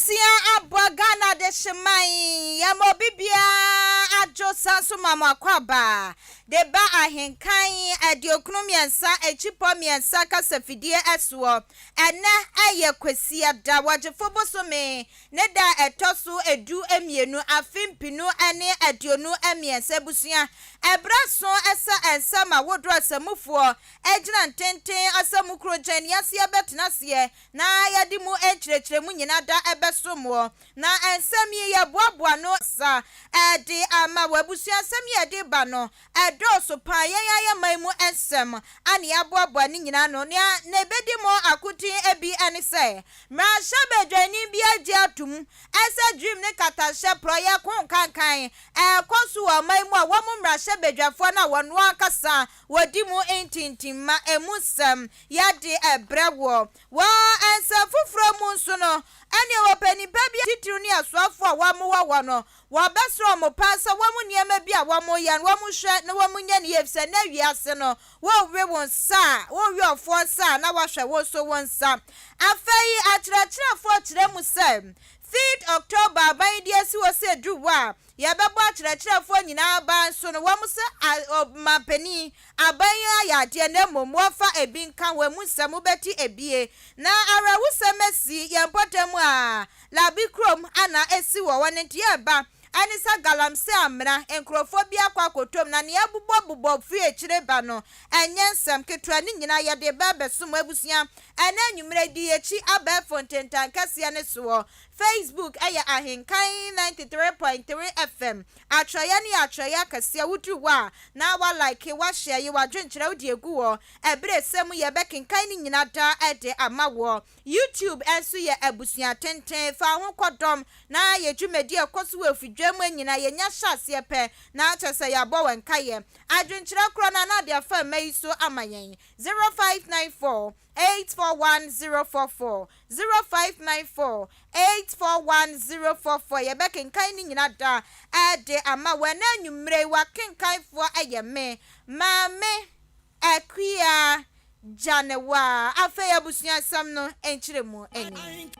Nnɔnsia abɔ Ghana adehyeman, yɛma obi biara adwo san so ma mo akwaaba de ba ahenkan 93 akyipɔ mmiɛnsa kasafidie soɔ. Ɛnnɛ yɛ Kwasiada, Wɔgyefo bosome ne da a ɛtɔ so 12, afe 2023. Abusua, ɛberɛ so sɛ nsɛm ahodoɔ a asamufoɔ gyina ntenten asamu kuro nkyɛn ne aseɛ bɛtena aseɛ na yɛde mu nkyerɛkyerɛmu nyina da bɛsom woɔ, na nsɛm yi yɛboaboa ano sa de ama wo. Abusua asɛm yi a yɛde ba no, ɛdɔɔso paa, yɛn ara yɛn man mu nsɛm a na yɛaboaboa ne nyina ano. Nea na ɛbɛdi mu akoten bi ne sɛ, mmarahyɛbadwani bi agye atom sɛ Dream ne katahyɛ porɔeɛ ko nkankan ɛrekɔ so wɔ ɔman mu a wɔn mmarahyɛbadwafoɔ no a wɔn ankasa wɔdi mu ntintimma emu nsɛm yɛde brɛ woɔ. Wɔ nsɛm foforɔ mu nso no, ɛneɛ wɔpɛ nnipa bi titiriw ne asoafoɔ a wɔn wɔ hɔ no, wɔbɛsrɛ wɔn paa sɛ wɔn nneɛma bi a wɔn yɛ no wɔn hwɛ na wɔn nyɛ no yie efisɛ nnɛ wiase no wowe wo nsa a, wowe ɔfoɔ nsa a na wahwɛ wo nso wo nsa. Afei akyerɛkyerɛfoɔ kyerɛ mu sɛ, Fifth October aban yi de asi hɔ sɛ ɛduru hɔ a, Yɛbɛbɔ akyerɛkyerɛfoɔ nyinaa aba nso no wɔn sɛ ɔmanpanin, aban yi ayɛ adeɛ na mmom wɔmfa ebi nka ho, emu nsɛm wobɛte ebie. Na awerɛhosɛm asi yɛn mpɔtam a Labi kurom ana asi wɔ hɔ no nti yɛreba ɛne sɛ galamsey amena nkurɔfoɔ bi akɔ akɔtɔ mu na nea ɛbobɔ bobɔ firi akyire ba no ɛnyɛ nsɛm ketewa ne nyinaa yɛde reba abɛsom abusua ɛnɛ anwummerɛ yi di yɛakyi abɛɛfo ntentan kɛseɛ no soɔ. Facebook yɛ Ahenkan 93.3 FM. Atwerɛeɛ no yɛ atwerɛeɛ akɛseɛ. Woduru hɔ a, na wa like, wa share, yi w'adwenkyerɛ wode agu hɔ. Ɛberɛ ɛsɛ mu yɛbɛkenkan ne nyina daa de ama woɔ. YouTube nso yɛ abusua tenten. Fa wo ho kɔdɔm na yɛ dwumadie a ɛkɔ so wɔ afidwa mu nyina yɛnya hyɛ aseɛ pɛ na kyerɛ sɛ yɛabɔ wo nkaeɛ. Adwenkyerɛ korɔ no a na ade afa mma yi so ama yɛn. 0594 841044. 0594 841 044 Yɛbɛkenkan ne nyina da de ama wo ɛnɛ anwummerɛ yi. W'akenkanfoɔ yɛ me, Maame Akua Gyanewa. Afei abusua nsɛm no nkyerɛmu ni.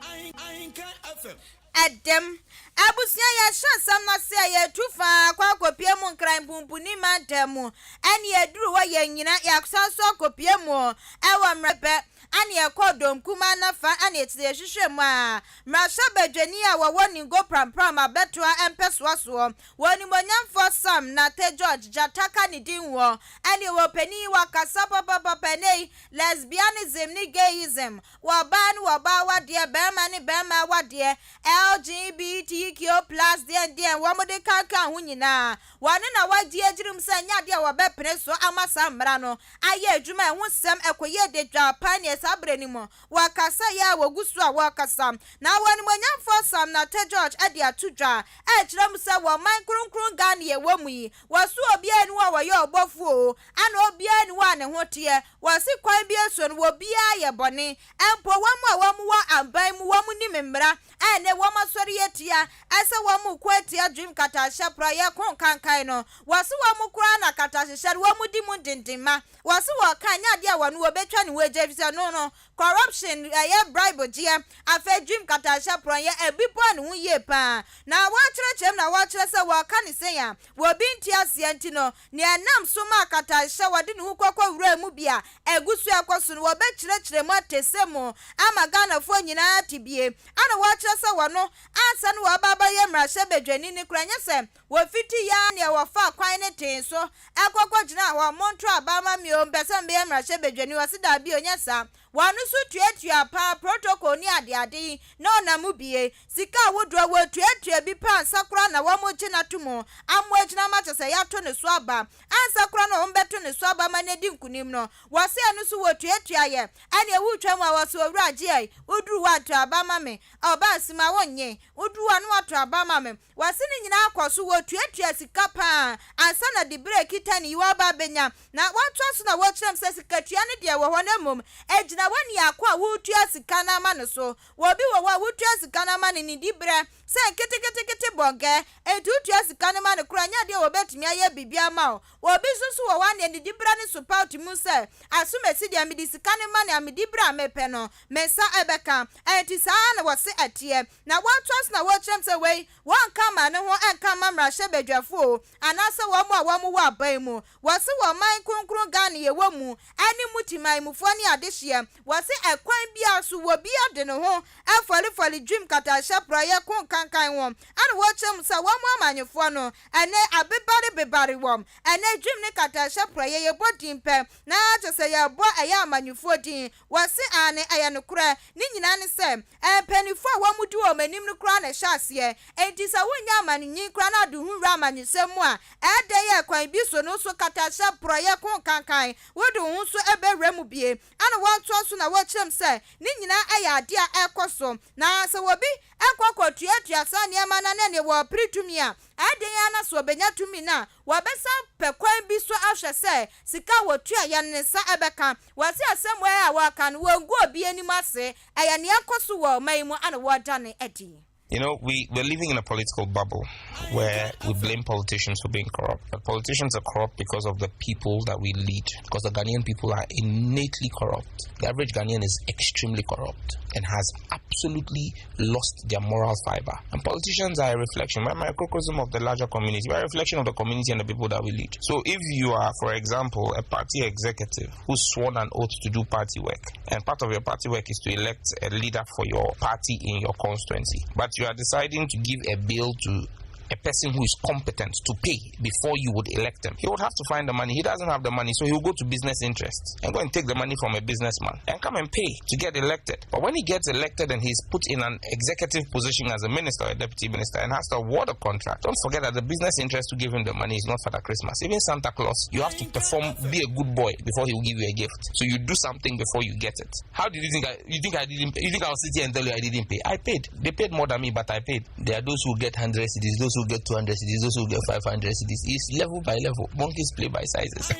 Ɛdɛm. Abusua yɛhyɛ asɛm no ase a yɛtu faa kɔ akɔpie mu Nkran Mpumpuni mantam mu ɛne yɛduru hɔ yɛnyina yɛasan so akɔpie mu ɛwɔ mmerɛ pɛ ɛne yɛkɔɔ Dɔm Kumaa Nafa ɛne akyire yɛhwehwɛ mu a mmarahyɛbadwani a wɔwɔ Ningo Prampram abɛtoa mpɛsoa soɔ wɔ Onimuonyamfoɔ Sam Nartey George Gyata ka ne din wɔ ɛne wɔ panin yi wakasa papapapa ɛnɛ yi lesbianism ne gayism Wɔ ɔbaa ne wɔ ɔbaa awadeɛ, barima ne barima awadeɛ, LGBTQ plus deɛn deɛn wɔn de kankan ho nyinaa, wɔn na wɔagye agyiri mu sɛ ɛnyɛ adeɛ a wɔbɛpene so ama saa mmara no ayɛ adwuma a ɛho nsɛm ɛkɔyɛ dedwaa paa neɛ saa berɛ no mu wɔkasa yɛ a wɔgu so a wɔrekasa. Na wɔ Animuonyamfoɔ Sam Nartey George de ato dwa ɛrekyerɛ mu sɛ wɔ ɔman kronkron Ghana yɛwɔ mu yi, wɔse obiara nni hɔ a wɔyɛ ɔbɔfoɔ oo, Ana obiara nni hɔ a ne ho teɛ? Wɔse kwan bi so no obiara yɛ bɔne, mpo wɔn a wɔn wɔ aban mu, wɔn nim mmara, a ɛnnɛ wɔn asɔre atia, ɛsɛ wɔn reko atia dream katahyɛ porɔeɛ ko nkankan no, wɔse wɔn koraa na katahyehyɛ no wɔn di mu ndendenma, wɔse wɔka ɛnyɛ adeɛ a wɔn wɔbɛtwa ne ho agya efisɛ no no corruption ɛyɛ bribe gyeɛ, afei dream katahyɛ porɔeɛ ɛbi bɔ ne ho yie paa, na wɔkyerɛkyerɛ mu na wɔkyerɛ sɛ wɔka ne sei a wɔbi nte aseɛ nti no Nea ɛnam so ma akatahyɛ wɔde ne ho kɔkɔ wuraa mu bi a ɛgu so ɛkɔ so no wɔbɛkyerɛkyerɛ mu atesɛ mu ama Ghanafoɔ nyinaa ate bie. Ana wɔkyerɛ sɛ wɔno ansa na wɔaba abɛyɛ mmarahyɛbadwani no koraa nyɛ sɛ wɔfiti yɛ ara neɛ wɔfaa kwan no tee so ɛkɔkɔ gyinaa hɔ monto aba ma me o mpɛ sɛ mebɛyɛ mmarahyɛbadwani wɔse daabi o nyɛ saa Wɔn nso tuatua paa protocol ne adeade yi na ɔnam mu bie. Sika ahodoɔ wɔtuatua bi paa ansa koraa na wɔn regye no ato mu amoa agyina ama kyerɛ sɛ yɛato ne so aba. Ansa koraa na wɔn bɛto ne so aba ama no adi nkunim no wɔse ɛno nso wɔtuatua yɛ. Ɛneɛ woretwa mu a wɔse owura gye ai woduru hɔ a to aba ma me. Ɔbaa sima wonnye. Woduru hɔ a na wato aba ama me. Wɔse ne nyinaa kɔ so, wɔtuatua sika paa ansa na diberɛ a ɛkita ne yi wɔaba abɛnya. Na wɔtoa so na wɔkyerɛ mu sɛ sikatua no deɛ ɛwɔ hɔ na mmom ɛgyina w'aniako a woretua sika no ama no so. Wɔ obi wɔ hɔ a wotua sika no ama no ne diberɛ Sɛ nketeketekete bɔnkɛ, enti wotua sika no ma no koraa a, ɛnyɛ adeɛ a wɔbɛtumi ayɛ biribi ama wo. Obi nso so wɔ hɔ a, nea ne diberɛ no so pa tumi hu sɛ, asomasi deɛ mede sika no ma no a, me diberɛ a mepɛ no, me nsa bɛka. Enti saa ara na wɔse ɛteɛ. Na wɔtoa so na wɔkyerɛ mu sɛ wei, wɔnka mma no ho nka mma mmarahyɛbadwafoɔ o, anaasɛ wɔn a wɔn wɔ aban mu. Wɔse wɔ ɔman kronkron Ghana yɛwɔ mu, ɛne mu temanmufoɔ ne adehyeɛ, wɔse ɛkwan biara so obiara de ne ho fɔlifɔli dwim katahyɛ porɔeɛ ko nkankan ho, ɛna wɔkyerɛ mu sɛ wɔn amanyefoɔ no, ɛnɛ abebare bebare wɔn, ɛnɛ dwim ne katahyɛ porɔeɛ yɛbɔ din pɛ na kyerɛ sɛ yɛbɔ ɛyɛ amanyefoɔ din. Wɔse aane, ɛyɛ nokorɛ. Ne nyinaa ne sɛ, mpaninfoɔ a wɔn di wɔn anim no koraa na ɛhyɛ aseɛ. Enti sɛ wonyɛ amanenyin koraa na ade ho wura amanyɔsɛm mu a, ɛɛdɛn yɛ kwan bi so no so katahyɛ, porɔeɛ, ko nkankan, wode wo ho nso bɛwura mu bie. Ɛna wɔtoa so na wɔkyerɛ mu sɛ, ne nyinaa ɛyɛ adeɛ a ɛrekɔ so. Na sɛ obi kɔ kɔtuatua saa nneɛma no a na ɛneɛ wɔrepere tumi a, ɛɛdɛn ara na sɛ ɔbɛnya tumi no a, wɔbɛsan pɛ kwan bi so ahwɛ sɛ sika a wɔtuaeɛ no ne nsa bɛka. Wɔse asɛm wei a wɔreka no, wɔngu obi anim ase, ɛyɛ nea ɛkɔ so wɔ ɔman yi mu na wɔreda no adi. You know, we, we're living in a political bubble where we blame politicians for being corrupt. But politicians are corrupt because of the people that we lead, because the Ghanaian people are innately corrupt. The average Ghanaian is extremely corrupt and has absolutely lost their moral fiber. And politicians are a reflection, a microcosm of the larger community, a reflection of the community and the people that we lead. So if you are, for example, a party executive who's sworn an oath to do party work, and part of your party work is to elect a leader for your party in your constituency, but you are deciding to give a bill to a person who is competent to pay before you would elect him. He would have to find the money. He doesn't have the money, so he will go to business interests and go and take the money from a businessman and come and pay to get elected. But when he gets elected and he's put in an executive position as a minister or a deputy minister and has to award a contract, don't forget that the business interest to give him the money is not Father Christmas. Even Santa Claus, you have to perform, be a good boy before he will give you a gift. So you do something before you get it. How did you think I, you think I didn't pay? You think I'll sit here and tell you I didn't pay? I paid. They paid more than me, but I paid. There are those who get 100 cedis, those who get 200 cedis, those who get 500 cedis. It's level by level. Monkeys play by sizes.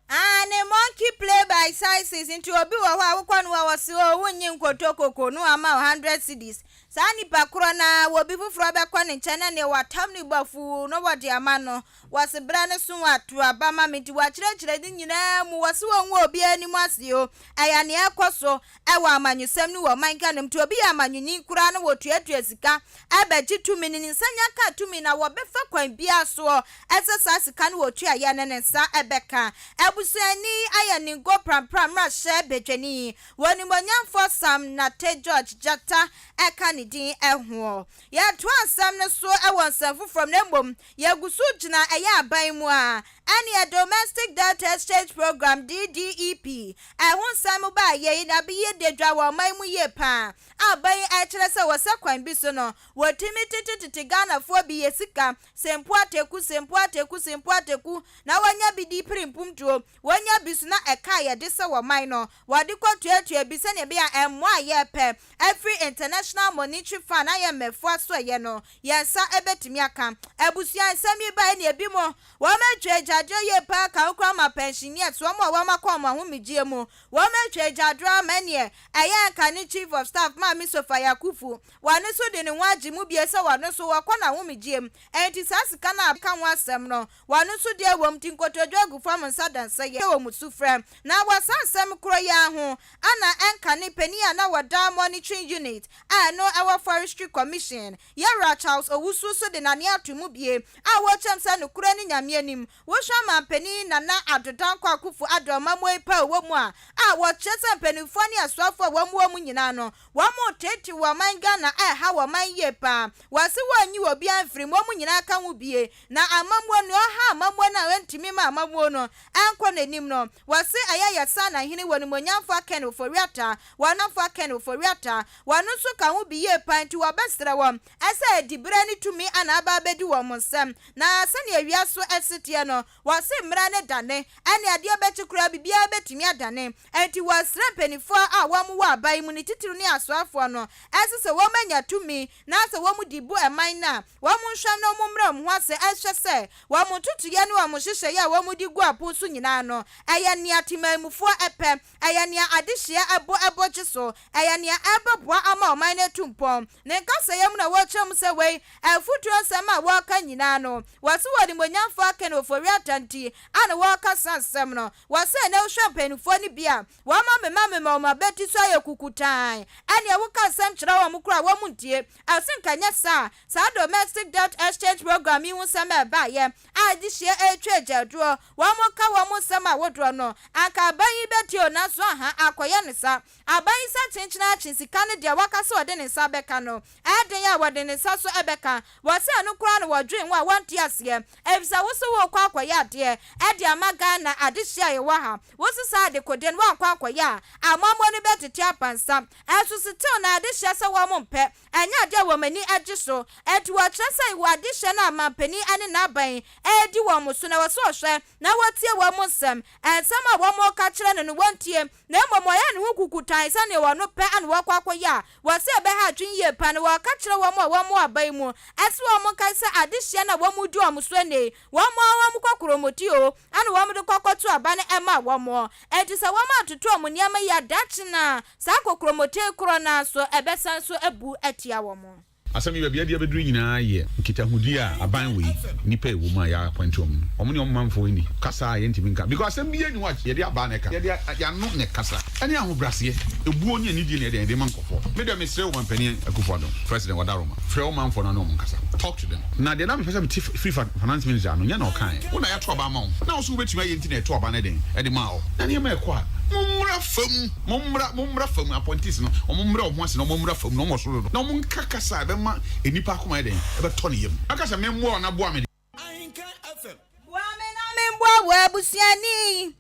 Aane, monkey play by sizes, nti obi wɔ hɔ a wokɔ no hɔ a ɔse oh wonnye nkotokoko na wama wo hundred cedis, saa nipa korɔ no ara obi foforɔ bɛkɔ ne nkyɛn na neɛ watam ne bo afuu na wɔde ama no, wɔse berɛ no so a to aba ma me nti wakyerɛkyerɛ ne nyinaa mu, wɔse wɔngu obiara anim ase o, ɛyɛ nea ɛkɔ so wɔ amanyɔsɛm no wɔ ɔman Ghana mu nti obi yɛ amanyɔni koraa na wɔtuatua sika bɛgye tumi no ne nsa nya ka tumi na wɔbɛfa kwan biara soɔ sɛ saa sika no wɔtuaeɛ no ne nsa bɛka. Abusuani ayɛ ne ngo prampram mmarahyɛ badwani wɔ Onimuonyamfoɔ Sam Nartey George Gyata ka ne din hoɔ. Yɛtoa nsɛm no so wɔ nsɛm foforɔ mu na mmom yɛgu so gyina ɛyɛ aban mu a ɛneɛ Domestic Debt Exchange Programme, DDEP, ɛho nsɛm baa yei na beyɛ de dwa wɔ ɔman mu yie paa. Aban yi ɛkyerɛ sɛ wɔ sɛ kwan bi so no wɔtumi tete tete Ghanafoɔ bi yɛ sika, sempo ateku, sempo ateku, sempo ateku, na wɔnya bi di pere mpumtuo, wɔnya bi so na ɛka a yɛde sɛ wɔ man no wɔde kɔ tuatua bi sɛdeɛ ɛbɛyɛ a mmoa a yɛpɛ afiri International Monetary Fund, IMF, foɔ asoɛeɛ no yɛn nsa bɛtumi aka. Abusua nsɛm yi baeɛ na ebinom wɔatwa agyaadwoɔ yie paa ka ho koraa ma pensioners, wɔn a wɔakɔ wɔn ahomegyeɛ mu, wɔatwa agyaadwoɔ ama neɛ ɛyɛ anka ne Chief of Staff Maame Sophia Akuffo, wɔn nso de ne ho agye mu bie sɛ wɔn nso wɔkɔ n'ahomegyeɛ mu, ɛnti saa sika no a ka ho asɛm no wɔn nso deɛ wɔ mu nti nkotodwe agu fam nsa da nsa yɛ wɔn sufrɛ. Na wɔ saa nsɛm korɔ yi ara ho ana ɛnka ne panin a na wɔda Monitoring Unit a ɛno ɛwɔ Forestry Commission, Yɛwura Charles Owusu nso de n'ane ato mu bie a wɔkyɛm sɛ nokorɛ ne Nyame anim wohwɛ amanpanin Nana Addo Dankwa Akufo Addo amammuo pa a ɛwɔ mu a a wɔkyerɛ sɛ mpaninfoɔ ne asoafoɔ a wɔn wɔ mu nyinaa no wɔn reteetee wɔ ɔman Ghana a ɛha wɔ man yie paa wɔse wɔnnyi obiara mfiri mu wɔn nyinaa ka ho bie na amammuo nea ɔha amammuo no a ɛntumi ma amammuo no ɛnkɔ n'anim no wɔse ɛyɛ Yɛsana hene wɔ Animuonyamfoɔ Ken Ofori-Atta wɔn Afoa Ken Ofori-Atta wɔn nso ka ho bi yie paa nti wɔbɛsrɛ wɔn sɛ diberɛ ne tumi na aba abɛdi wɔn nsam na sɛdeɛ wiase se teɛ no wɔse mmerɛ no dane ɛne adeɛ bɛkye koraa biribiara bɛtumi adane nti wɔsrɛ mpaninfoɔ a wɔn wɔ aban mu ne titiriw ne asoafoɔ. ɔmanfoɔ no ɛsɛ sɛ wɔn anya tumi na sɛ wɔn di bu ɛman no a, wɔn nhwɛ na wɔn mmrɛ wɔn ho ase nhwɛ sɛ wɔn ntotoeɛ ne wɔn nhyehyɛeɛ a wɔn de gu apon so nyinaa no, ɛyɛ nea temanmufoɔ pɛ, ɛyɛ nea adehyeɛ bo bɔ gye so, ɛyɛ nea ɛbɛboa ama ɔman no atu mpɔn. Ne nkasɛeɛ mu na wɔkyerɛ mu sɛ wei, afutuo nsɛm a wɔreka nyinaa no, wɔse wɔ Animuonyamfoɔ Ken Ofori-Atta nti a na wɔreka saa nsɛm no. Wɔse ɛnnɛ wohwɛ mpaninfoɔ no bi a, Wɔn amemamema wɔn abati so ayɛ kukutann, ɛnneɛ woka asɛm kyerɛ wɔn koraa a, wɔntie. Ɛse nka ɛnyɛ saa a, saa Domestic Debt Exchange Program yi ho nsɛm a ɛbaeɛ a adehyeɛ retwa agyaadwoɔ, wɔka wɔn nsɛm ahodoɔ no, anka aban yi bɛtie o, nanso aha, akɔyɛ no saa. Aban yi sɛ kyenkyen ara kye sika no deɛ waka sɛ ɔde ne nsa bɛka no, ɛyɛ den a wɔde ne nsa so bɛka. Wɔse ɛno koraa na wɔdwen ho a wɔnte aseɛ, efisɛ wose worekɔ akɔyɛ adeɛ de ama Ghana adehyeɛ a yɛwɔ ha. Wose saa adekode no woankɔ ankɔyɛ a, amammuo no bɛtete apansam. Ɛnso still na adehyeɛ sɛ wɔn mpɛ, ɛnyɛ adeɛ a wɔn ani gye so. Enti wɔkyerɛ sɛ wɔ adehyeɛ no a manpanin ne n'aban redi wɔn so no, ɛwɔ sɛ wɔhwɛ na wɔtie wɔn nsɛm. Nsɛm a wɔreka kyerɛ no no wɔntie, na mmom wɔyɛ ne ho kukutan sɛdeɛ wɔn pɛ na wɔkɔ akɔyɛ a, wɔse ɛbɛha adwene yie paa. Na wɔka kyerɛ wɔn a wɔwɔ aban mu sɛ wɔn nkae sɛ adehyeɛ no a wɔredi wɔn so ɛnnɛ yi, Wɔn ara wɔn kɔkorɔmɔti o, ɛna wɔn de kɔ kɔto aba no ɛma wɔn. Enti sɛ wɔn antoto wɔn nneɛma yie a, daakye no ara, saa kɔkorɔmɔti korɔ no ara nso, ɛbɛsan nso abu atia wɔn. Asɛm yi, baabi a ɛde abɛduru nyinaa yɛ nkitahodie a aban wei nnipa a ɛwɔ mu a yɛ appoint wɔn no, wɔn ne wɔn manfoɔ nni kasa a yɛntumi nka because asɛm biara nni hɔ a yɛde abaa na ɛka, yɛde yɛn ano na ɛkasa. Ɛne ahobraseɛ, ebuo ne anidie na yɛde ma nkurɔfoɔ. Me deɛ mesrɛ wo Mampanin Akuffo Addo, President Wadaroma, frɛ wo manfoɔ no na ne wɔn nkasa. Talk to them. Na deɛ na mepɛ sɛ mete firi Finance Minister ano, nyɛ na ɔkaeɛ. Wo na yɛato aba ama wo, na wo nso wobɛtumi ayɛ nti na yɛto aba no den de maa wo. Na nneɛma ɛkɔ a, mommra fam, mommra, mommra fam, appointees no, wɔn mmrɛ wɔn ho ase na wɔn mmra fam na wɔn wɔ soro dodo, na wɔn nka kasa a ɛbɛma nnipa akoma ayɛ dɛn, ɛbɛtɔ ne yam. Mɛka sɛ memmoa wo na boa me deɛ. Ahenkan FM. Boa me na memboa wo abusuani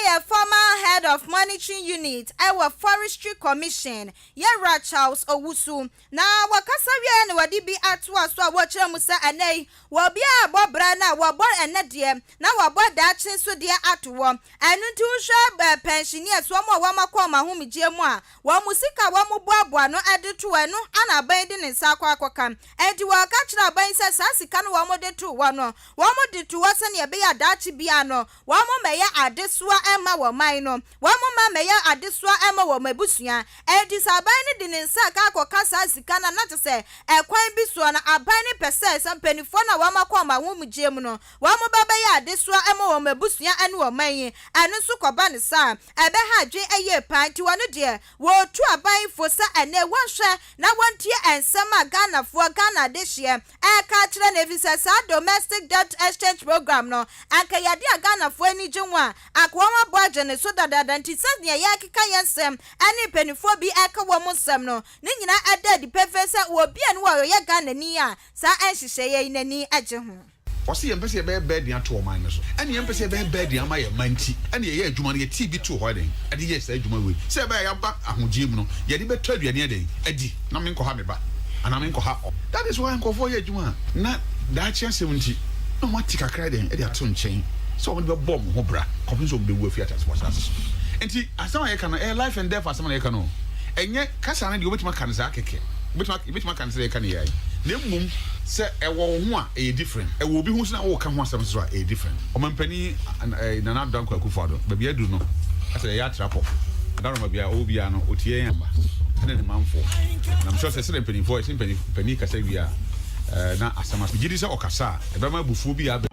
yɛ former Head of Monitoring Unit wɔ Forestry Commission, Yɛwura Charles Owusu. Na wɔkasa wieɛ na wɔde bi atoa so a wɔkyerɛ mu sɛ ɛnnɛ yi obiara bɔ bra no a wɔbɔ ɛnnɛ deɛ na wɔabɔ daakye nso deɛ ato hɔ. Ɛno nti wohwɛ pensioners, wɔn a wɔakɔ wɔn ahomegyeɛ mu a, wɔn sika a wɔboaboa ano de to hɔ, ɛno na aban de ne nsa akɔ akɔka. Enti wɔka kyerɛɛ aban yi sɛ saa sika no wɔde too hɔ no, wɔde too hɔ sɛnea ɛbɛyɛ a daakye biara no, wɔmmɛyɛ adesoa mma wɔn man no, wɔmma mmɛyɛ adesoa mma wɔn abusua. Enti sɛ aban no de ne nsa ka akɔka saa sika no a, na kyerɛ sɛ ɛkwan bi soɔ no, aban no pɛ sɛ sɛ mpanimfoɔ no a wɔakɔ wɔn ahomegyeɛ mu no, wɔba bɛyɛ adesoa ma wɔn abusua ne wɔn man yi. Ɛno nso kɔba no saa a, ɛbɛha adwene yie paa. Enti wɔn deɛ, wɔretu aban fo sɛ ɛnnɛ wɔnhwɛ na wɔntie nsɛm a Ghanafoɔ, Ghana adehyeɛ, reka akyerɛ no efisɛ saa Domestic Debt Exchange Programme no, anka ɛyɛ adeɛ a Ghanafoɔ ani gye ho a, anka wɔabɔ agye ne so dadaada. Nti sɛdeɛ yɛrekeka yɛn nsɛm ne mpanimfoɔ bi reka wɔn nsɛm no, ne nyinaa ɛda adi pefee sɛ obi a ne wɔ ɔyɛ Ghanani a saa nhyehyɛeɛ yi n'ani gye ho. Ɔse yɛmpɛ sɛ yɛbɛyɛ burden ato ɔman no so, ɛne yɛmpɛ sɛ yɛbɛyɛ burden ama yɛn mma nti ɛne yɛyɛ adwuma no, yɛtee bi too hɔ ɛdɛn ɛde yɛɛ saa adwuma wei sɛ ɛbɛyɛ a yɛaba ahogyeɛ mu no yɛde bɛtɔ aduane ɛdɛn adi na menkɔha me ba anaa menkɔha ɔ. That is why nkurɔfoɔ yɛ adwuma a na daakye asɛm nti na wɔn ate kakra ɛdɛn ɛde ato nkyɛn sɛ wɔn de bɛbɔ wɔn ho bra kɔpem sɛ wɔn bɛwu afiri ateasefoɔ asaase so. Nti asɛm a yɛka no ɛyɛ life and death asɛm na yɛka no o, ɛnyɛ kasa no deɛ wobɛtumi aka no saa kɛkɛ, wobɛtumi yɛbɛtumi aka no sɛdeɛ yɛka no yi ara yi na mmom sɛ ɛwɔ wo ho a ɛyɛ different, ɛwɔ obi ho nso na woreka ho asɛm nso so a ɛyɛ different. Ɔmampanin Nana Addo Dankwa Akufo Addo, baabi aduru no, asɛ yɛyɛ atrapɔ, Adaroma biara ɔwɔ biara no ɔtie yɛn aba ɛne ne manfoɔ. Na I'm sure sɛ sɛdeɛ mpanimfoɔ yɛse mpanin kasa wie a na asɛm asa. Megye di sɛ ɔkasa a ɛbɛma abufuo bi aba.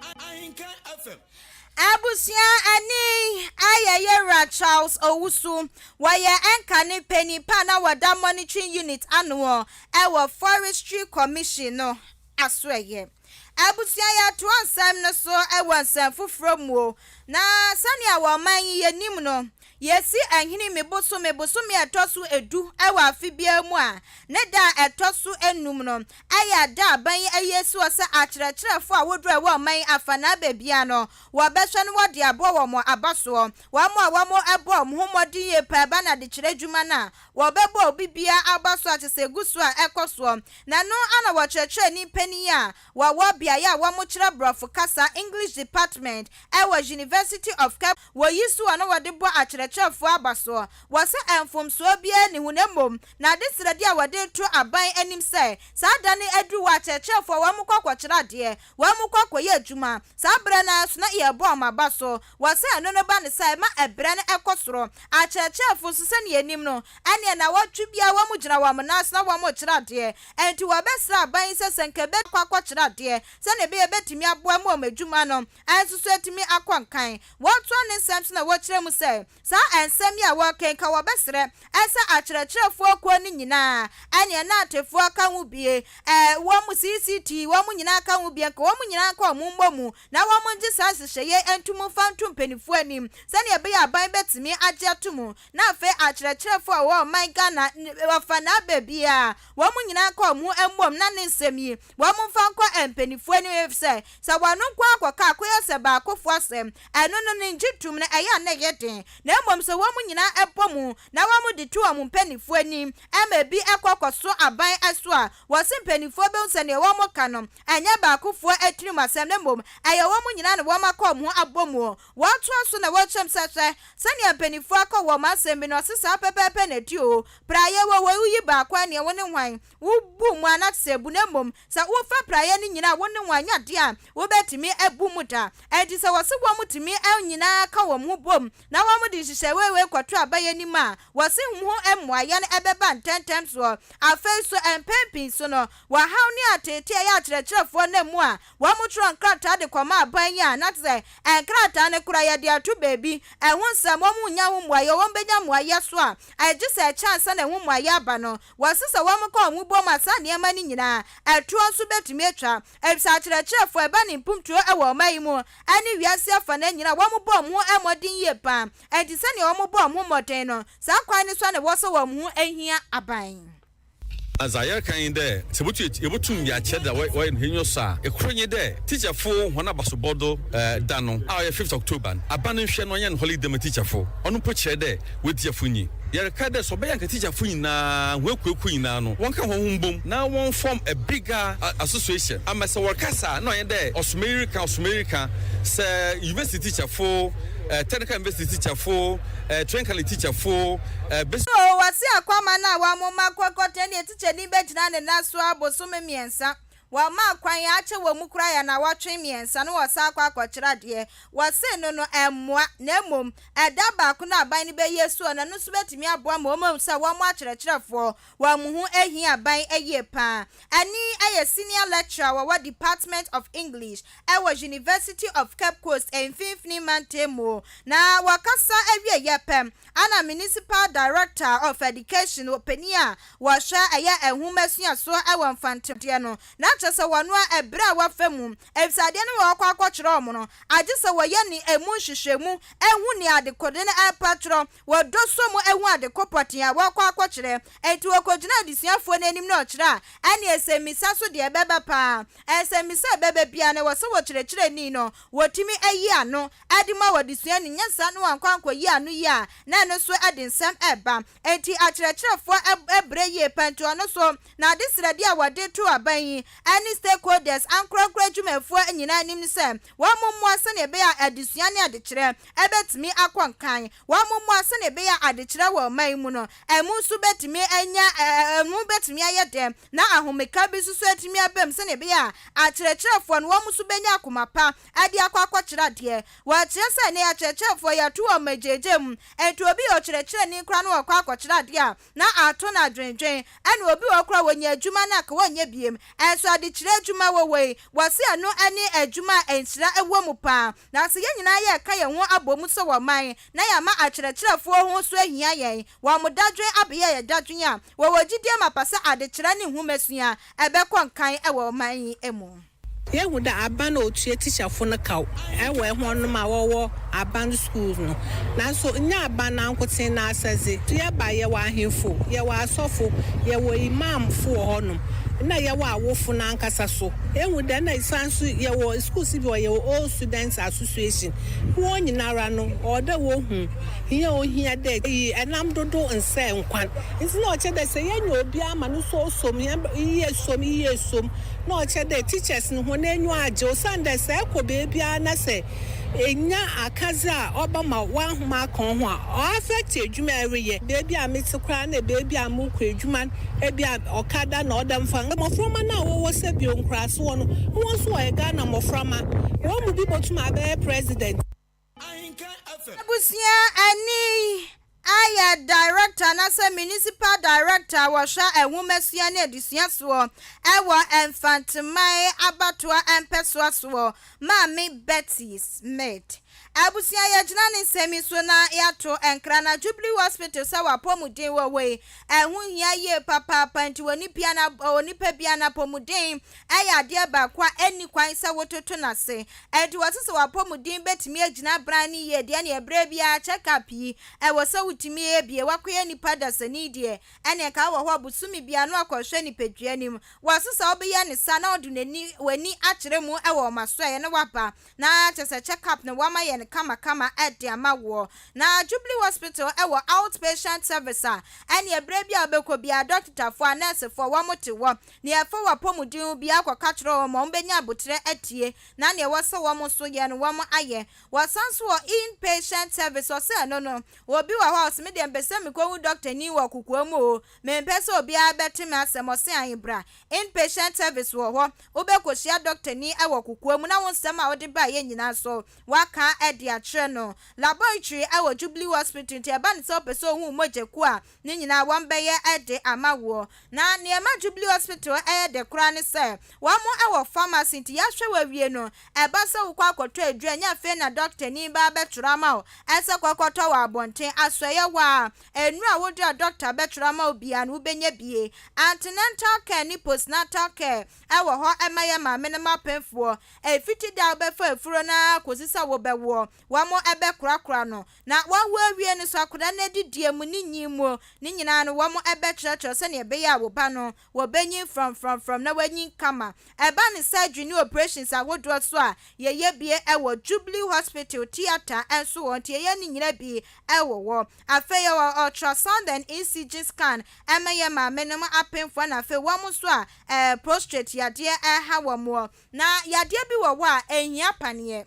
Abusua ani ayɛ Yewura Charles Owusu. Wɔyɛ ɛnkane panin pa a na wɔda Monitoring Unit ano wɔ Forestry Commission no asoɛeɛ. Abusua yɛtoa nsɛm no so wɔ nsɛm foforɔ mu o. Na sɛnea wɔ ɔman yi yɛnim no, yɛsi Ahinime bosome, bosome a ɛtɔ so edu wɔ afe biara mu a ne da a ɛtɔ so enum no Ɛyɛ a da a aban yi ayi asi hɔ sɛ akyerɛkyerɛfo a woduru a ɛwɔ ɔman yi afanaa baabiara no, wɔbɛhwɛ na wɔde aboa wɔn aba soɔ. Wɔn a wɔbɔ wɔn ho mmɔden yie paa ba no adekyerɛ adwuma no a, wɔbɛbɔ obi biara aba so a kyerɛ sɛ ɛgu so a ɛkɔ soɔ. Na ɛno ara na wɔkyerɛkyerɛni panin a wɔwɔ beaeɛ a wɔkyerɛ Borɔfo kasa, English Department, wɔ University of Cape Wɔyi so a na wɔde bɔ akyerɛkyerɛfo. akyerɛkyerɛfoɔ aba soɔ. Wɔse mfomsoɔ biara nni ho na mmom n'adesrɛdeɛ a wɔde reto aban anim sɛ saa da no aduru hɔ akyerɛkyerɛfoɔ wɔn kɔ kɔkyerɛ adeɛ, wɔn kɔ kɔyɛ adwuma. Saa berɛ no ara nso na yɛrebɔ wɔn aba so. Wɔse ɛno no ba no saa ɛma ɛberɛ no kɔ soro. Akyerɛkyerɛfo nso sɛdeɛ yɛnim no ɛneɛ nnawɔtwe biara wɔn gyina wɔn nan so na wɔn rekyerɛ adeɛ. Enti wɔbɛsrɛ aban yi sɛ sɛ nka ɛbɛkɔ akɔkyerɛ adeɛ sɛdeɛ ɛbɛyɛ ɛbɛtumi aboa ma wɔn adwuma no nso so atumi akɔ nkan. Wɔtoa ne nsɛm so na wɔkyerɛ mu sɛ, saa nsɛm yi a wɔreka yi nka wɔbɛsrɛ sɛ akyerɛkyerɛfoɔ kuo no nyinaa ɛneɛ naatefoɔ ka ho bie, ɛɛ wɔn CCT wɔn nyinaa ka ho bie, nka wɔn nyinaa nka wɔn mmɔ mu na wɔn ngye saa nhyehyɛeɛ yi nto mu mfa nto mpaninfoɔ anim sɛdeɛ ɛbɛyɛ a aban bɛtumi agye ato mu na afei akyerɛkyerɛfoɔ a wɔwɔ ɔman Ghana ɔfa naa baabiara wɔn nyinaa nka wɔn ho mmom na ne nsɛm yi wɔn mfa nkɔ mpaninfoɔ anim efisɛ sɛ wɔn nko ara kɔka a kɔyɛ sɛ baakofoɔ asɛm ɛno no ne ngye tom no ɛyɛ a na ɛyɛ den na mmom sɛ wɔn nyinaa bɔ mu na wɔn de to wɔn mpaninfoɔ anim ɛma ebi kɔ kɔso aban so a wɔse mpaninfoɔ bɛhu sɛ neɛ wɔn ka no ɛnyɛ baakofoɔ atirim asɛm na mmom ɛyɛ wɔn nyinaa na wɔn aka wɔn ho abɔ mu. Wɔtoa so na wɔkyerɛm sɛ, Hwɛ sɛnea mpanimfoɔ aka wɔn asɛm bi no, ɔse saa pɛpɛɛpɛ na ɛte oo, praeɛ wɔ hɔ yi woyi baako a ɛneɛ wo ne hwan? Wobu mu a na kyesɛ abu na mmom sɛ wofa praeɛ no nyinaa a wo ne hwan nyɛ adeɛ a wobɛtumi abu mu da. Ɛnti sɛ wɔse wɔn tumi nyinaa ka wɔn ho bom na wɔn de nhyehyɛe wei wei kɔto aban anim a, wɔse ho mmuaeɛ no ɛbɛba ntɛntɛm soɔ. Afei nso mpɛn pii so no, wɔhaw ne ateetee a ɛyɛ akyerɛkyerɛfoɔ no mu a Wɔtwerɛ nkrataa de kɔma aban yi a, na te sɛ nkrataa no koraa yɛde ato baabi. Ɛho nsɛm, wɔnnya ho mmuaeɛ. Wɔbɛnya mmuaeɛ so a, gye sɛ ɛkyɛ ansa na ɛho mmuaeɛ aba no. Wɔse sɛ wɔka wɔn ho bom a, saa nneɛma no nyinaa, ɛtoɔ nso bɛtumi atwa. Efisɛ akyerɛkyerɛfoɔ, ɛba ne mpuntuo wɔ ɔman yi mu ne wiase afanaa nyinaa, wɔbɔ wɔn ho mmɔden yie pa ara. Enti sɛdeɛ wɔbɔ wɔn ho mmɔden no, saa kwan no so ara na ɛwɔ sɛ wɔn ho hia aban. Na dza yɛreka nye dɛ, sɛ botum yebotum yɛakyerɛ dza wɔyɛ no hɛn enyiwa sɔ a, kor nye dɛ teacherfo hɔn abasobɔ do da no a ɔyɛ fifth October no, aban nhwɛ na ɔnyɛ no holiday ma teacherfo. Ɔno mpo kyerɛ dɛ woedzi afo nyi. Yɛreka dɛ sɛ ɔbɛyɛ a nka teacherfo nyina, hɔn ekuwekuw nyina no, wɔnka hɔnho mbom na wɔn form a bigger association ama sɛ wɔrekasa a nna ɔnnyɛ dɛ ɔsoma yi reka, ɔsoma yi reka. Sɛ university teacherfo, technical university teacherfo, training college teacherfo, besi. O, wɔse akwamma no a wɔamoma kɔkɔtɛn deɛ tikyani bɛgyina ne nan so ara bosome mmiɛnsa. Wɔmaa kwan akyɛ wɔn mu koraa yɛ nnawɔtwe mmiɛnsa na wɔsan akɔ akɔkyerɛ adeɛ. Wɔse no no ɛmmoa na mmom ɛda baako no a aban no bɛyi asi hɔ no ɛno nso bɛtumi aboa ma wɔahu sɛ wɔn akyerɛkyerɛfoɔ wɔn ho hia aban yie pa ara. Ɛne yɛ Senior Lecturer wɔwɔ Department of English wɔ University of Cape Coast Mfinfini Mantam mu na wɔkasa awieeɛ pɛ Ana Municipal Director of Education wɔ panin a wɔhwɛ ɛyɛ nwoma suasoɔ wɔ Mfantse deɛ no, na kyerɛ sɛ wɔnoa ɛberɛ a wɔafa mu efisɛ adeɛ no wɔkɔ akɔkyerɛ wɔn no agye sɛ wɔyɛ ne ɛmu nhwehwɛmu hu nea adekode no ɛrepa twerɛ, wɔdɔ sɔ mu hu adeko pɔtee a wɔrekɔ akɔkyerɛ. Enti wɔkɔgyina adesuafoɔ no anim na ɔkyerɛ a, ɛneɛ nsɛmmisa so deɛ ɛbɛba paa. Nsɛmmisa a ɛbɛba biara no ɛwɔ sɛ wɔkyerɛkyerɛni no wɔtumi ayi ano de ma wɔ adesua no, nyɛ saa na wankɔ ankɔyi ano yie a, na ɛno nso de nsɛm reba. Enti akyerɛkyerɛfoɔ brɛ yie paa nti ɔno nso n'adesrɛdeɛ a wɔde to aban yi ne stakeholders, ankorankoro adwumayɛfoɔ nyinaa anim ne sɛ wɔmmoa sɛdeɛ ɛbɛyɛ a adesua ne adekyerɛ bɛtumi akɔ nkan. Wɔmmoa sɛdeɛ ɛbɛyɛ a adekyerɛ wɔ ɔman yi mu no, ɛmu nso bɛtumi anya, ɛmu bɛtumi ayɛ dɛ na ahomeka bi nso so atumi aba mu sɛdeɛ ɛbɛyɛ a akyerɛkyerɛfoɔ no wɔn nso bɛnya akoma pa de akɔ akɔkyerɛ adeɛ. Wɔkyerɛ sɛ nnɛ akyerɛkyerɛfoɔ yɛto wɔn magyaagyaa mu, enti obi yɛ ɔkyerɛkyerɛni koraa na ɔkɔ akɔkyerɛ adeɛ a, na ato no adwendwen. Ɛna obi wɔ hɔ koraa a wɔnya adwuma no a anka wɔnyɛ biem. Nso adekyerɛ adwuma wɔ hɔ yi, wɔse ɛno ne adwuma a nhyira wɔ mu paa. Na sɛ yɛn nyinaa yɛreka yɛn ho abɔ mu sɛ ɔman na yɛama akyerɛkyerɛfoɔ ho so ahia yɛn, wɔn dadwen abɛyɛ yɛn dadwen a, wɔwɔ gyidie mapa sɛ adekyerɛ ne nhomasua ɛbɛkɔ nkan wɔ ɔman yi mu. Yehu dɛ aban a otua tikyafo no kaw wɔ hɔnnom a wɔwɔ aban skuulz no, naaso nnyɛ aban nankotsee n'asɛdze. Yɛba a, yɛwɔ ahemfo, yɛwɔ asɔfo, yɛwɔ imamfo wɔ hɔnom, nna yɛwɔ awofo no ankasa so. Ehu dɛ nna san so yɛwɔ skuulz bi wɔ hɔ, yɛwɔ Old Students Association. Hɔn nyinara no, ɔwɔ dɛ wohu hia a ohia dɛ iyi nam dodow nnsɛɛ nkwan. Ntsi nna ɔkyerɛ dɛ sɛ yenya obiara ma no so osuo mu, hɛn iyi esuo mu, iyi esuo mu, na ɔkyerɛ dɛ teachers no hɔn enyiwa agye osiandɛ sɛ ekɔ beebiara na sɛ Ennya akadze a ɔbɛma w'ahom akã woho a, ɔ affect edwuma a ereyɛ. Beebi a metse koraa na beebi a mokɔ edwuma no, bi a ɔkada na ɔda mfa. Mboframba no a wɔwɔ sɛbio nkuraase hɔ no, hɔn so wɔyɛ Ghana mboframba. Hɔn mu bi botum abɛyɛ president. Abusua ani ayɛ Director anaasɛ Municipal Director a wɔhwɛ nwomasua ne adesua soɔ wɔ Mfanteman abatoɔ mpɛsoa soɔ, Maame Betty Smith. Abusua yɛgyina ne nsɛm yi so na yɛato nkra na Jubilee Hospital sɛ w'apɔmuden wɔ hɔ yi, ɛho hia yie papaapa nti onipa biara n'apɔmuden yɛ adeɛ baako a ɛnni kwan sɛ wototo no ase. Enti wɔse sɛ w'apɔmuden bɛtumi agyina bran no yie deɛ ɛneɛ berɛ biara check up yi ɛwɔ sɛ wotumi yɛ bie. Woakɔyɛ nipa dasani deɛ ɛneɛ nka wowɔ hɔ a bosome biara na woakɔhwɛ nipadua no mu. Wɔse sɛ wobɛyɛ no saa na wode n'ani w'ani akyerɛ mu wɔ wɔn asoɛeɛ na woaba na kyerɛ sɛ check up no wɔama yɛ no kamakama de ama woɔ. Na Jubilee Hospital wɔ out patient service a ɛneɛ berɛ biara a wobɛkɔ biara dɔketafoɔ anɛɛsefoɔ wɔn te hɔ. Nea ɛfa w'apɔmuden ho biara kɔka kyerɛ wɔn ma wɔbɛnya aboterɛ atie, na nea ɛwɔ sɛ wɔn nso yɛ no wɔn ayɛ. Wɔsan nso wɔ in-patient service, ɔsɛ ɛno no, obi wɔ hɔ a ɔse me deɛ mepɛ sɛ mekɔhu dɔktani wɔ kokoa mu oo, mempɛ sɛ obiara bɛte me asɛm, ɔse ahe bra. In-patient service wɔ hɔ, wobɛkɔhyia dɔktani wɔ kokoa mu na wo nsɛm a wode baeɛ nyinaa nso woaka de akyerɛ no. Laboratory wɔ Jubilee Hospital nti ɛba no sɛ wopɛ sɛ wohu wo mogya kuo a, ne nyinaa wɔbɛyɛ de ama woɔ. Na nea ɛma Jubilee Hospital yɛ dɛ koraa ne sɛ, wɔn wɔ pharmacy nti yɛahwɛ wo awie no, ɛba sɛ wokɔ akɔtɔ aduru a, ɛnyɛ afei na dɔktani ba abɛtwerɛ ama wo sɛ kɔkɔtɔ wɔ abɔnten. Asoɛeɛ hɔ ara, nnuru a wode a dɔkta bɛtwerɛ ama wo biara no, wobɛnya bi. Antenatal care ne postnatal care wɔ hɔ ma yɛn maamenom apemfoɔ. Ɛfiti da a wobɛfa afuro no ara kɔsi sɛ wobɛwoɔ, wɔbɛkorakora no. Na wɔawo awie no, so akwadaa no adidie mu, ne nyin mu, ne nyinaa no wɔbɛkyerɛkyerɛ sɛdeɛ ɛbɛyɛ a wo ba no wɔbɛnyin frɔmfrɔmfrɔm na wanyin kama. Ɛba no surgery ne operations ahodoɔ so a, yɛyɛ bie wɔ Jubilee Hospital theatre nso wɔ hɔ nti yɛyɛ ne nyina bi wɔ hɔ. Afei yɛwɔ ultrasound and ECG scan ɛma yɛn maame nom apemfoɔ na afei wɔn nso a ɛɛ prostrate yadeɛ ɛha wɔn. Na yadeɛ bi wɔ hɔ a ɛnhia paneɛ.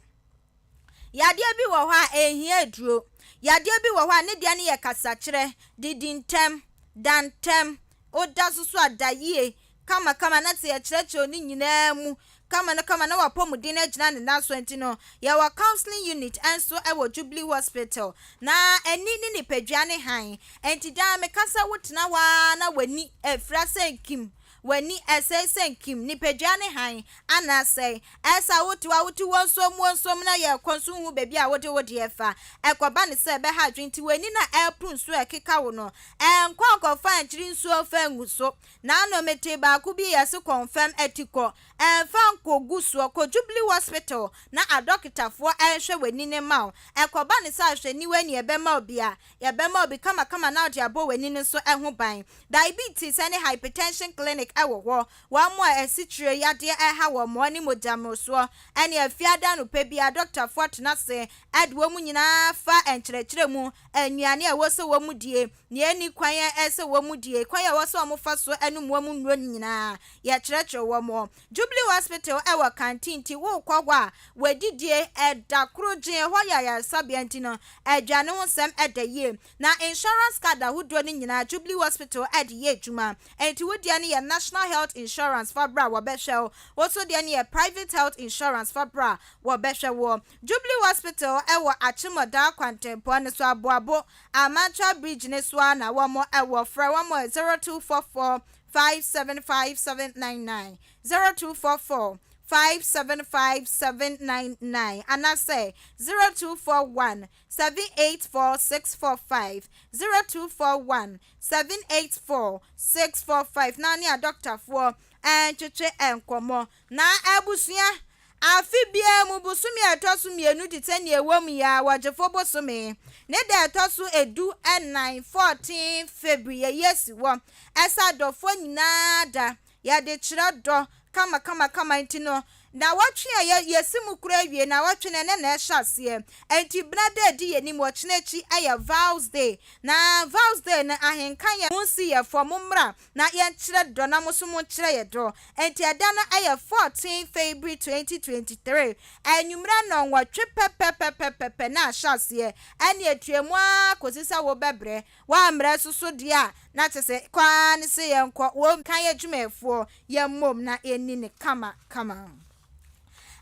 Yadeɛ bi wɔ hɔ a, ɛnhia aduro. Yadeɛ bi wɔ hɔ a, ne deɛ no yɛ kasakyerɛ, didi ntɛm, da ntɛm, woda so so a, da yie, kamakama na sɛ yɛkyerɛkyerɛ wo ne nyinaa mu kama no kama na w'apɔmuden agyina ne nan so nti no, yɛwɔ counseling unit nso wɔ Jubilee Hospital. Na ani ne nipadua ne hann. Enti daa meka sɛ wotena hɔ ara na w'ani afira sɛ nkim W'ani ɛsɛe sɛ nkim, nipadua ne hann, ana asɛe? Ɛsɛ a wote hɔ a wote wonsom wonsom na yɛkɔ nso nhu baabi a wode wo deɛ fa. Ɛkɔba no sɛ ɛbɛha adwene nti w'ani na ɛreporo nsuo a ɛkeka wo no. Ɛnkɔ nkɔfa nkyiri nsuo mfa ngu so. Naano metee baako bi yɛse kɔnfɛm atikɔ. Ɛmfa nkɔgu soɔ. Kɔ Jubilee Hospital na adɔketafoɔ nhwɛ w'ani no mma wo. Ɛkɔba no sɛ ahwɛniwa ni ɛbɛma wo bi a, Yɛbɛma obi kamakama na ɔde abɔ w'ani no nso ho ban. Diabetes ne hypertension clinic wɔ hɔ. Wɔn a asikyire yadeɛ reha wɔn ne mogya mmorosoɔ ne afiada anɔpa biara dɔktafoɔ tena ase de wɔn nyinaa fa nkyerɛkyerɛ mu, nnuane a ɛwɔ sɛ wɔn die, nea ɛnni kwan sɛ wɔn die, kwan a ɛwɔ sɛ wɔfa so nom wɔn nnuro no nyinaa yɛkyerɛkyerɛ wɔn. Jubilee Hospital wɔ Kantin nti worekɔ hɔ a w'adidie da koro gyen, ɛhɔ yɛ ayaresabea nti no aduane ho nsɛm da yie. Na insurance card ahodoɔ no nyinaa Jubilee Hospital de yɛ adwuma. Enti wo deɛ no yɛ National Health Insurance fa bra wɔbɛhwɛ wo, wo nso deɛ no yɛ Private Health Insurance fa bra wɔbɛhwɛ woɔ. Jubilee Hospital wɔ Akyemɔdaa kwantempɔn no so Aboabo Amantra Bridge no so ara na wɔn wɔ. Frɛ wɔn wɔ 0244 575799, 0244 575799 anaasɛ 0241 784 645, 0241 784 645 na ne adɔktafoɔ ntwetwe nkɔmmɔ. Na abusua, Afe biara mu bosome a ɛtɔ so mmienu te sɛ nea ɛwɔ mu yi ara, Wɔgyefo bosome, ne da a ɛtɔ so edu nnan, 14 February, yɛyi asi hɔ sɛ adɔfoɔ nyinaa da. Yɛde kyerɛ dɔ kamakamakama nti no, Nnawɔtwe a yɛ, yɛsi mu koraa awie, nnawɔtwe no, ɛnnɛ na ɛhyɛ aseɛ. Enti bena da a ɛdi yɛn anim, ɔkyena akyi, ɛyɛ Vows Day. Na Vows Day no, ahenka yɛ, monsi yɛn fam, mommra na yɛnkyerɛ dɔ na mo nso monkyerɛ yɛn dɔ. Enti ɛda no ɛyɛ 14 February 2023, anwummerɛ nnɔnwɔtwe pɛpɛpɛpɛpɛ na ahyɛ aseɛ. Ɛnneɛ atua mu ara kɔsi sɛ wobɛbrɛ. Woammrɛ nso so deɛ a, na kyerɛ sɛ kɔ ara ne sɛ yɛnkɔ. Wɔ kan adwumayɛfoɔ, yɛmmom na yɛnni no kama kama.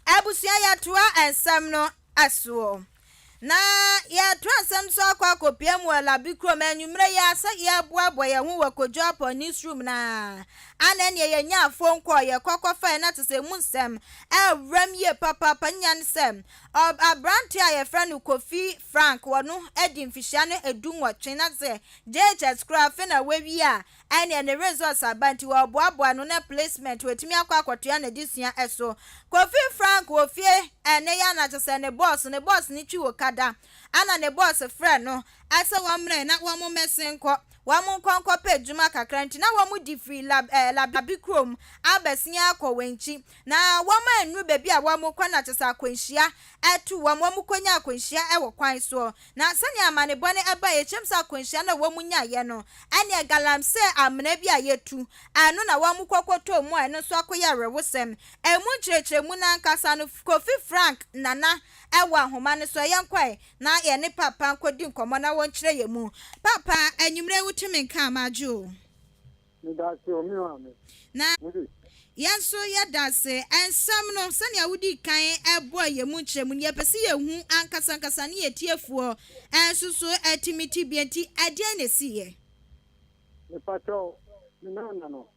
Abusua yɛtoa nsɛm no soɔ. Na yɛtoa nsɛm so akɔ akɔpia mu wɔ Labi kurom anwummerɛ yi ara sɛ yɛreboaboa yɛn ho wɔ Kojo Appong newsroom no ara. Ana ɛneɛ yɛnyaa phone call yɛkɔ kɔfaeɛ na te sɛ emu nsɛm ɛwuram yie papaapa nya ne sɛ aberanteɛ a yɛfrɛ no Kofi Frank wɔno adi mfihyia no 18 na te sɛ JHS koraa afei na wawie a Ɛneɛ ne results aba nti wɔboaboa no na placement watumi akɔ akɔtoa n'adesua so. Kofi Frank wɔ fie ɛnɛ yi ana kyesɛ ne boss ne boss no twi okada ana ne boss frɛ no sɛ wɔmmrɛ na wɔn mmɛsen nkɔ wɔn nkɔ nkɔpɛ adwuma kakra nti na wɔn di firi lab eh, labi kurom abɛsen akɔ Wenchi na wɔn annuru baabi a wɔn kɔ na kyesɛ akwanhyia ɛto wɔn wɔn kɔnya akwanhyia ɛwɔ kwan soɔ. Na sɛnea amanebɔ no bae, ɛkyerɛm sɛ akwanhyia no a wɔnyaeɛ no, ɛneɛ galamsey amena bi a yɛtu, ɛno na wɔkɔ kɔtɔɔ mu a ɛno nso akɔyɛ awerɛhosɛm. Ɛmu nkyerɛkyerɛmu no ankasa no, Kofi Frank Nana wɔ ahoma no so, yɛnkɔ ɛ na yɛne Paapa nkɔdi nkɔmmɔ na wɔnkyerɛ yɛn mu. Paapa, anwummerɛ yi wote me nka a, madwo o. Medase o me maame. Na Mose. yɛn nso yɛda ase. Nsɛm no, sɛnea wodii kan bɔɔ yɛn mu nkyerɛmu no, yɛpɛ sɛ yɛhu ankasa ankasa ne yɛn atiefoɔ nso so atumi te bi. Enti ɛdeɛn na ɛsiiɛ? Mepakyɛw, me nana no,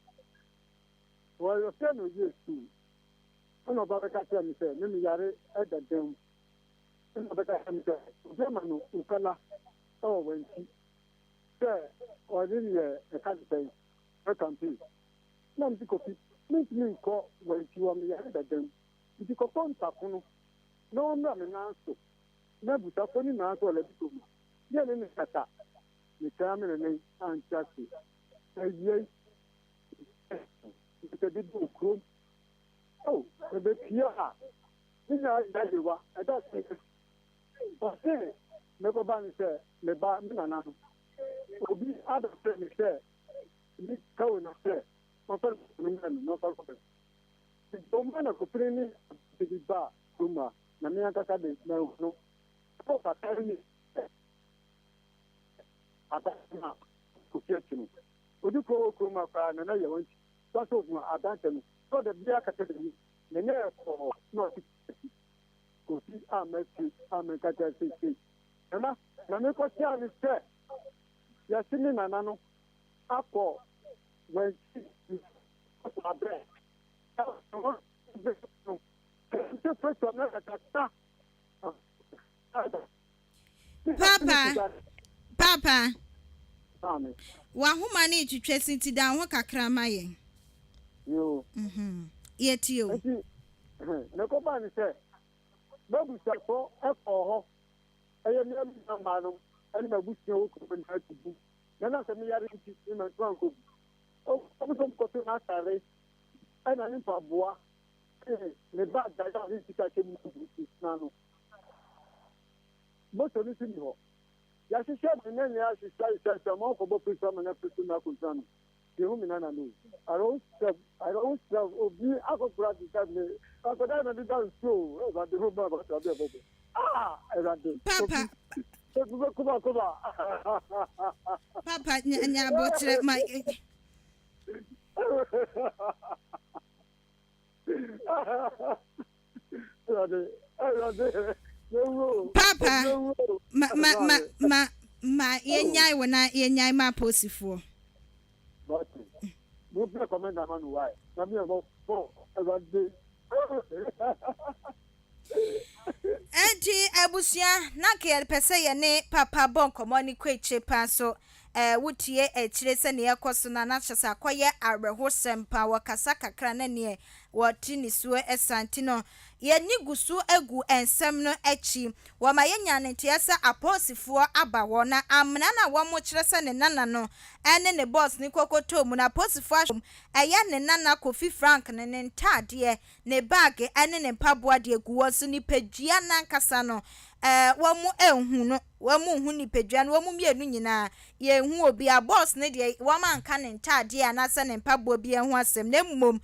wɔfrɛ no yie sukuu, ɛna ɔba bɛka kyerɛɛ me sɛ me meyare da dan mu, ɛna ɔbɛka kyerɛɛ me sɛ obi ama no ukala wɔ wankyi. Sɛ ɔne no yɛ ɛka ne sɛn ɛ campaign na mese Kofi mentumi nkɔ wanti wɔ me yare dada mu nti kɔkɔ ntako no na ɔmmra me nan so na abusafo no nyinaa nso ɔlɛbi mu yɛ ne ne kasa metaa me ne ne ante ase awiei sɛ bi wɔ kurom oh ɛbɛpia a ne nyinaa yayewa ɛda sɛ Ɔse mekɔba no sɛ me ba me nana no obi abɛfrɛ me sɛ me ka o na sɛ ɔmfa no mmerɛ no na ɔmfa nkɔ baabi. Nti ɔma na kofiri ne aberante bi baa kurom ha na me ankasa de manhu no. Ɛwɔ kakra ne aberante no a Kofi akyi no. Odi kuro wɔ kurom ha koraa na na yɛ wɔn akyi. Sɛ ɔsɛ ohun aberante no sɛ ɔda biara kata n'ani n'ani ayɛ kɔɔ na ɔte akyi. Kofi a masi a menka kyerɛ seesei. Nana, na mekɔhyiaa no sɛ yɛse me nana no akɔ Wankyi nsu abrɛ. Paapa, paapa, w'ahoma no retwitwa si nti dan ho kakra ma yɛn. Yoo. Mhm. Yɛtie o. Nti, mekɔbaa ne sɛ, m'abusuafo kɔɔ hɔ, ɛyɛ me nua mmaa no ne m'abusua wɔ kurom nyinaa tu gu, na na sɛ meyare nti, me mantumi ankɔ bi. Wɔn nso kɔtoo n'atare ɛna ne mpaboa ne ne bag a ɔde sika hyɛ mu no gu nsena no. Moto no nso ni hɔ. Yɛahyehyɛ me ne nea ahyehyɛ ahyehyɛ sɛ wɔakɔbɔ polisi ama no afiri so na akɔgyina no. Yehu me nana no. Awerɛhosɛm, awerɛhosɛm, obi akɔkora te sɛ me. Akɔda na meda nsuo o, Awurade ho ma bata bi ɛbɔbɔ. Ah, Awurade. Papa. Obi bɛ kuma kuma. Papa, nya nya abotrɛ ma. Awurade, Awurade, mewu o. Papa, Mewu o. ma ma ma ma ma yɛnyae wo na yɛnyae ma apolisifoɔ. Mate. Mo pɛ kɔmɛnda ma no why? Na mi ɛbɔ fɔ Awurade. Enti abusua, na anka yɛpɛ sɛ yɛne Papa bɔ nkɔmmɔ ne kɔ akyire paa nso. Wotie akyire sɛnea ɛkɔ so no a, na kyerɛ sɛ akɔyɛ awerɛhosɛm paa. Wɔkasa kakra na neɛ wɔte nisuo sa nti no, yɛn ani gu so gu nsɛm no akyi. Wɔma yɛnya ne nteɛ sɛ apolisifoɔ aba hɔ, na amena no a wɔkyerɛ sɛ ne nana no ne ne bɔs no kɔkɔtɔɔ mu no, apolisifoɔ ahwɛ mu. Ɛyɛ ne nana Kofi Frank no, ne ntaadeɛ, ne baage ne ne mpaboa deɛ gu hɔ, nso nipadua no ankasa no, wɔnhu no. Wɔnhu nipadua no, wɔn mmienu nyinaa, yɛnhu obiara. Bɔs no deɛ, wɔanka ne ntaadeɛ anaasɛ ne mpaboa biara ho asɛm, na mmom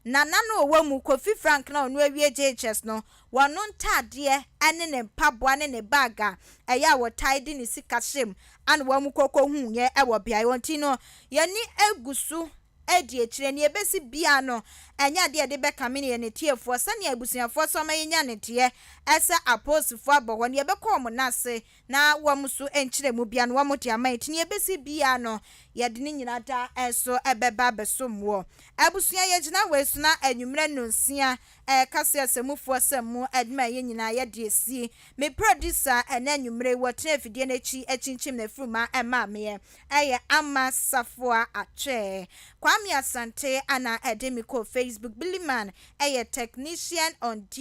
Nana no a ɔwɔ mu, Kofi Frank no a ɔno awie JHS no, wɔno ntaadeɛ ne ne mpaboa ne ne bag a ɛyɛ a wɔtae de ne sika hyɛ mu ana wɔn kɔkɔhuuiɛ wɔ beaeɛ hɔ. Nti no, yɛn ani gu so di akyire. Nea ɛbɛsi biara no, ɛnyɛ adeɛ a yɛde bɛkame yɛn atiefoɔ. Sɛnea abusuafoɔ sɛ wɔma yɛnya nteɛ sɛ apolisifoɔ abɔ hɔ no, yɛbɛkɔ wɔn nan ase na wɔn nso nkyerɛmu biara no wɔde ama yɛn. Nti nea ɛbɛsi biara no, yɛde ne nyinaa da nso bɛba abɛsom woɔ. Abusua, yɛgyina wei so na anwummerɛ nnɔnsia ɛreka sɛ asamufoɔ sɛm mu adwuma a yɛn nyinaa yɛde asi. Me producer ɛnnɛ anwummerɛ yi, wɔtena afidie no akyi akyinkyim n'afuruma maa meɛ, ɛyɛ Ama Safoa Atwɛɛ. Kwame Asante ana ɛde me kɔɔ Facebook. Billy Man ɛyɛ technician on duty.